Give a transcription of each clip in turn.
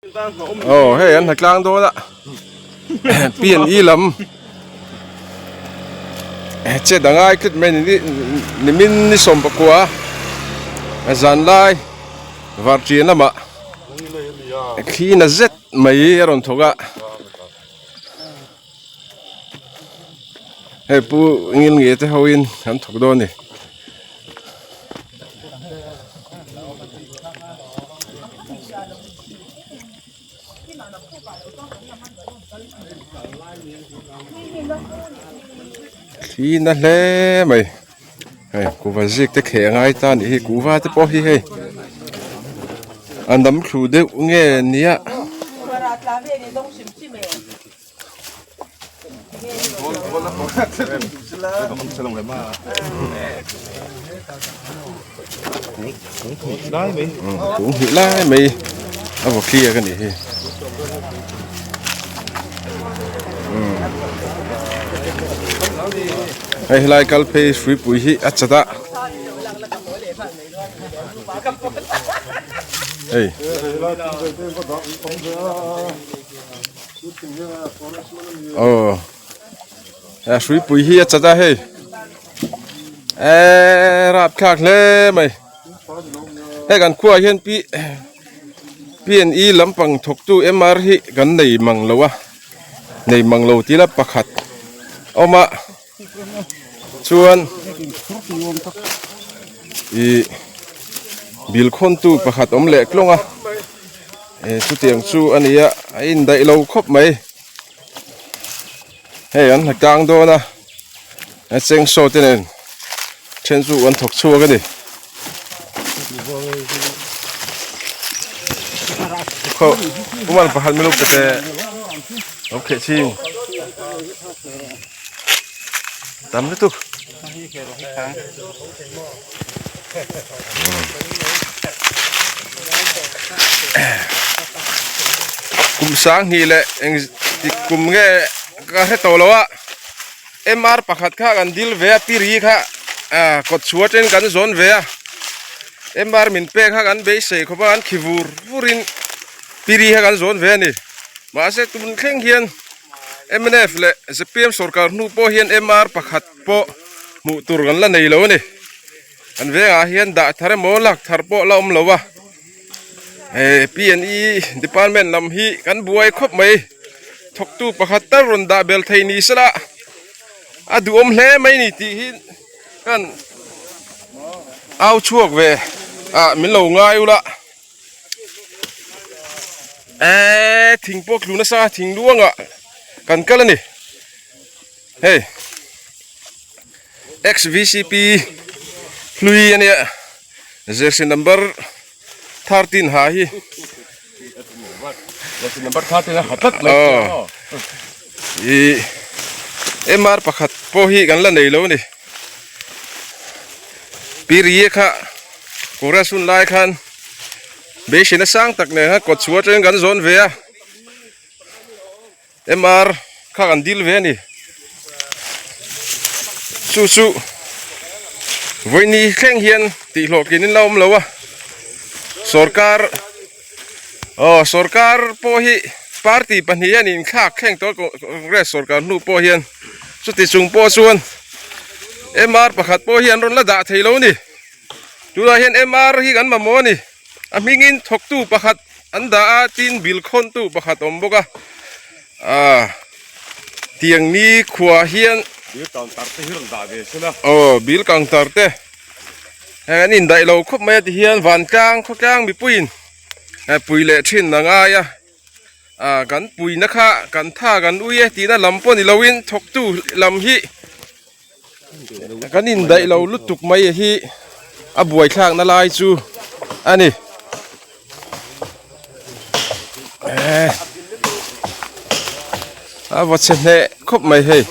Aw hei an hnatlang dawn a P and E lam chet a ngai tlat mai ni nimin ni 19 a zan lai varṭian lamah thli na zet mai a rawn thawk a hei pu ngil nge te hoin an thawk dawn a ni. Thli na hle mai hei kuhva zik te kheh a ngai ta a nih hi kuhva te pawh hi hei a nam thlu deuh nge nia. Kung hnih lai mai a vaw clear a nih hi hei helai kal phei hruipui hi a chat a hei. Aw a hruipui hi a chat a hei eee rapthlak hle mai hei kan khuaah hian pi P and E lampang thawktu M R hi kan nei mang lo a nei mang lo tih ila pakhat a awm a chuan ih bilkhawntu pakhat awm leh tlawng a. Eh chutiang chu a ni a a indaih lo khawp mai hei an hla tlang dawn a a cheng saw te nen then chu an thawk chhuak a ni khaw kuman pakhat minute te te lo kheh chhin tam lutuk. Kum sang hnih leh eng tik kum nge ka hre tawh lo a MR pakhat kha kan dil ve a piri kha ah kawt chhuah atangin kan zawn ve a MR min pek kha kan beisei khawp a an khi vur vur in piri kha kan zawn ve a ni mahse tun thleng hian. Mnf leh zpm sorkar hnu pawh hian MR pakhat pawh hmuh tur kan la nei lo a ni. Kan vengah hian dah thar emaw lak thar pawh la awm lo a. He P&E department lam hi kan buai khawp mai. Thawktu pakhat tal rawn dah bel thei ni sela a duhawm hle mai ni tih hi kan au chhuak ve a min lo ngai ula. Eee thing pawh tlu nasa thing luangah kan kal a ni hei xvcp hlui a nia jersey number 13 ha hi jersey number 13 a ha tlat mai aw ih mr pakhat pawh hi kan la nei lo a ni Pirie kha Congress hun lai khan beiseina sang tak nen khan kawt chhuah atangin kan zawn ve a MR kha kan dil ve a ni chu chu vawiini thleng hian tih hlawhtlin in la awm lo a sorkar aw sorkar pawh hi party pahnih hian inthlak thleng tawh a Congress sorkar hnu pawh hian chuti chung pawh chuan MR pakhat pawh hi an rawn la dah thei lo a ni tunah hian MR hi kan mamawh a ni a hmingin thawktu pakhat an dah a tin bill khawntu pakhat a awm bawk a ah tiang ni khuaah hian bill counter te hi rawn dah ve se la aw bill counter te heng an indaih lo khawp mai a ti hian vantlang khawtlang mipuiin pui leh thin a ngai a. Ah kan puina kha kan tha kan ui e tihna lam pawh ni loin thawktu lam hi kan indaih lo lutuk mai hi a buaithlakna lai chu a ni eh a vaw chhe hneh khawp mai hei.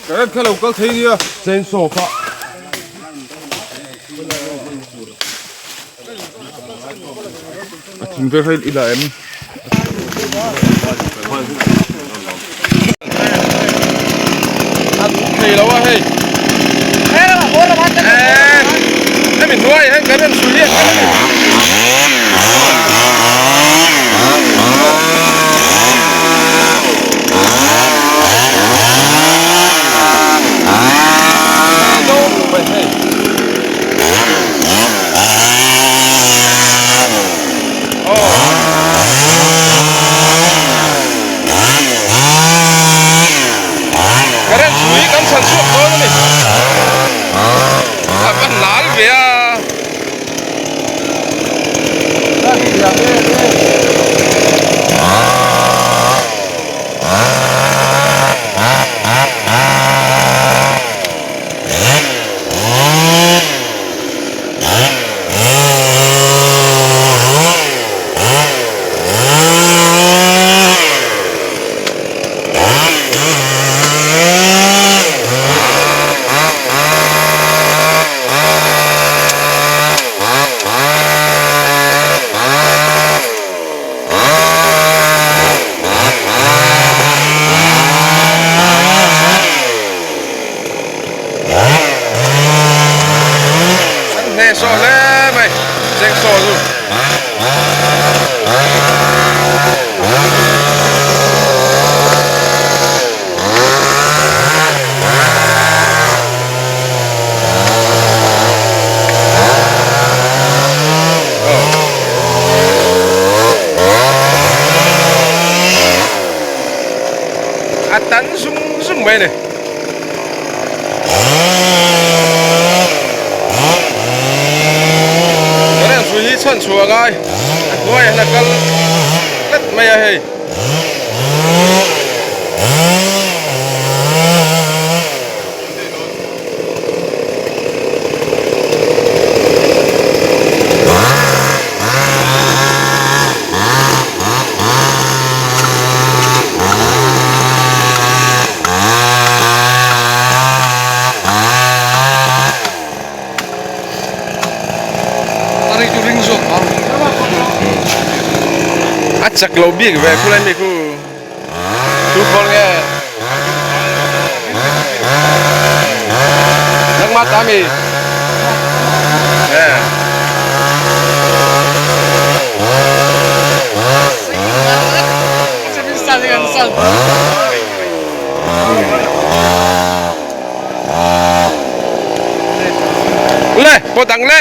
Current kha lo kal thei nia chainsaw kha a thing vel kha i la em a thei lo a hei. current hrui hi a kal a ni. Current hrui kan chhan chhuak dawn a ni. A va hnal ve a. An hnehsawh hle mai chengsaw chu. A tan zung zung mai a ni. Current hrui hi chhan chhuah a ngai a hnuaiah hian a kal tlat mai a hei. A chak lo bik ve khulai mi khu thu khawl nge nangmah ta mi Le pawt ang le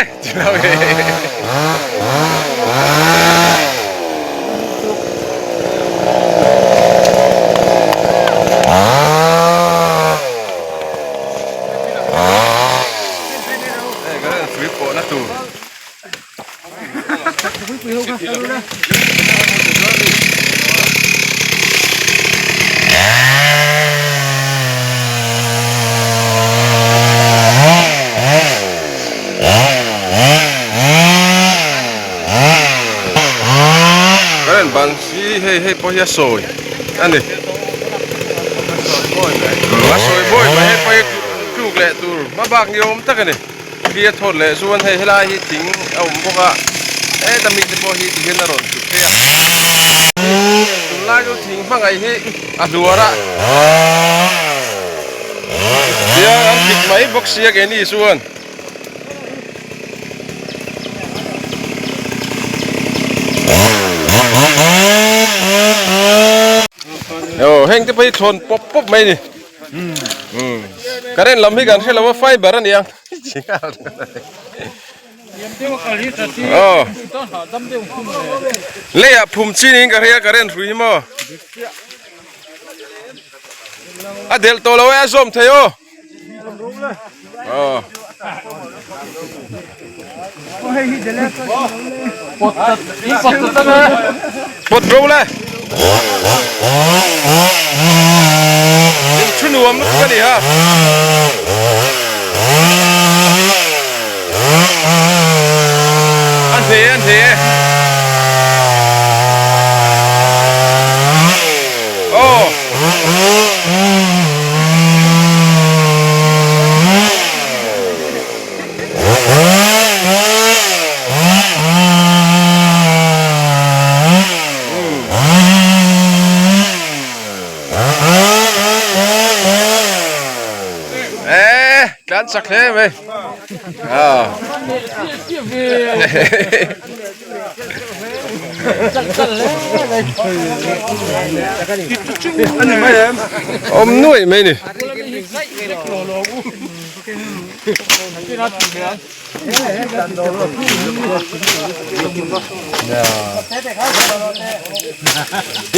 Current ban hi hei hei pawh hi a sawi a ni a sawi bawi mai hei pawh hi tluk leh tur hma bak ni awm tak a ni. Thli a thawt leh chuan hei helai hi thing a awm bawk a heta mite pawh hi tihian a rawn chhuk phei a tunlai chu thing hmangaih hi a hluar a tiang an kit mai bawk sia keini chuan. Aw heng te pawh hi thlawn pawp pawp mai a ni. Current lam hi kan hre lo a fiber a nia. Aw. Leiah phum chin in ka hria current hrui hi maw. A delh tawh lo e a zawm thei aw. Aw. Pawt ro le. In thu nuam lutuk a ni ha. A hne a hne e. Aw. Eee tlan chak hle mai. Awm nuaih mai ni.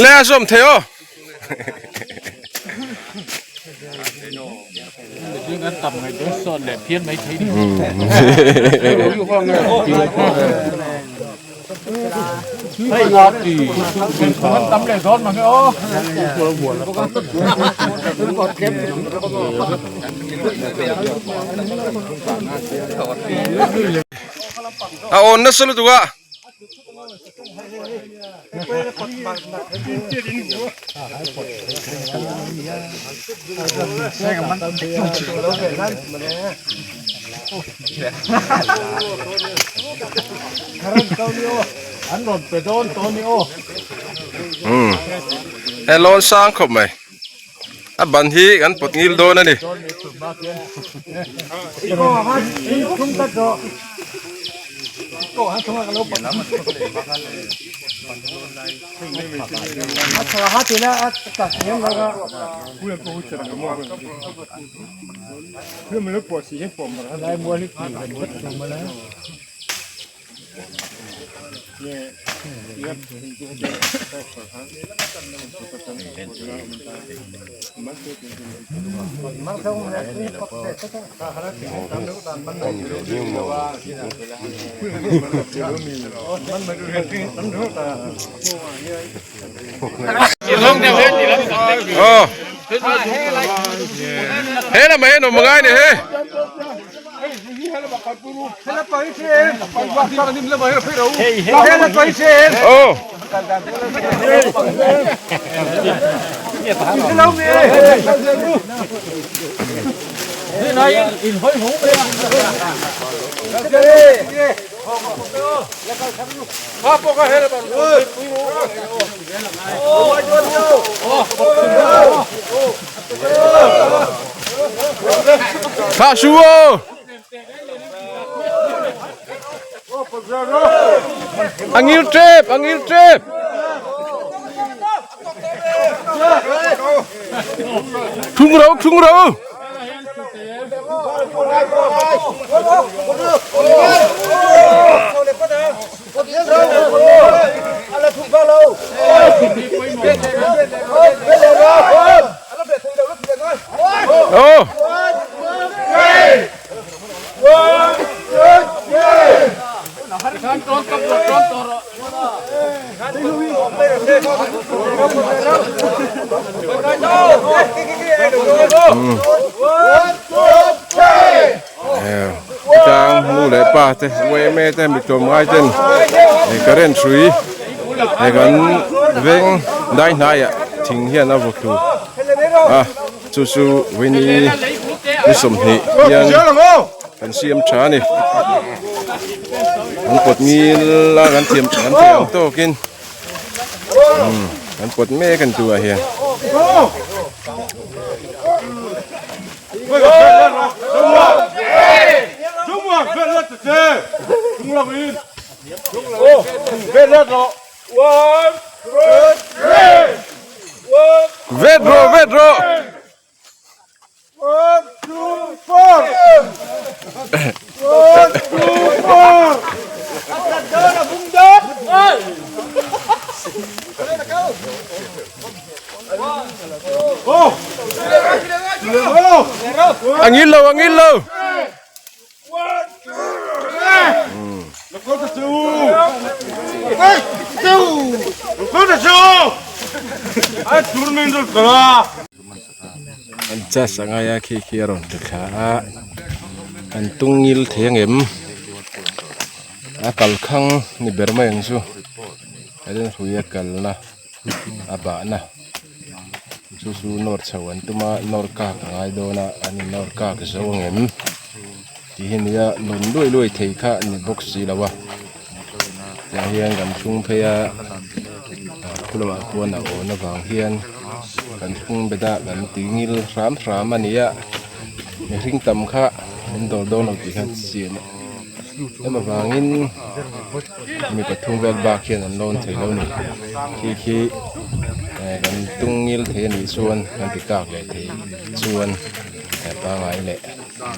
Le a zawm thei aw. A awn nasa lutuk a. Umm he lawn sang khawp mai a ban hi kan pawt ngil dawn a ni. Aw he lamah hian awm angai a ni he. Aw. Tha su aw. A ngil tep, a ngil tep. Thung ro, thung ro. Aw. Tang nu leh pa te uaime te mi tlawmngai ten hei current hrui hei kan veng dai hnaiah thing hian a vaw thlu a chu chu vawiini ni sawmhnih hian kan siam tha a ni an pawt ngil a kan thiam kan theih ang tawkin kan pawt mek a ni tunah hian. Vet rawh vet rawh. A ngil lo a ngil lo. An chas a ngai a khi khi a rawn ti thla a an tung ngil thei ang em a kalkhang ni ber mai ang chu a then hrui a kalna a bahna chu chu nawr chho an tum a nawr kak a ngai dawn a an in nawr kak zo ang em tih hi nia lawn luai luai thei kha a ni bawk si lo a tiang hian kan thlung phei a khu lamah khuan a awn avang hian kan thlung bet a kan ti ngil hram hram a ni a mihring tam kha. Min dawr dawn lo tih kha chian em avangin mi pathum vel bak hian an lawn thei lo a ni khi khi eh kan tung ngil thei a nih chuan kan ti kak leh thei chuan pangai leh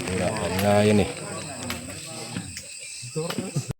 turah kan ngai a ni.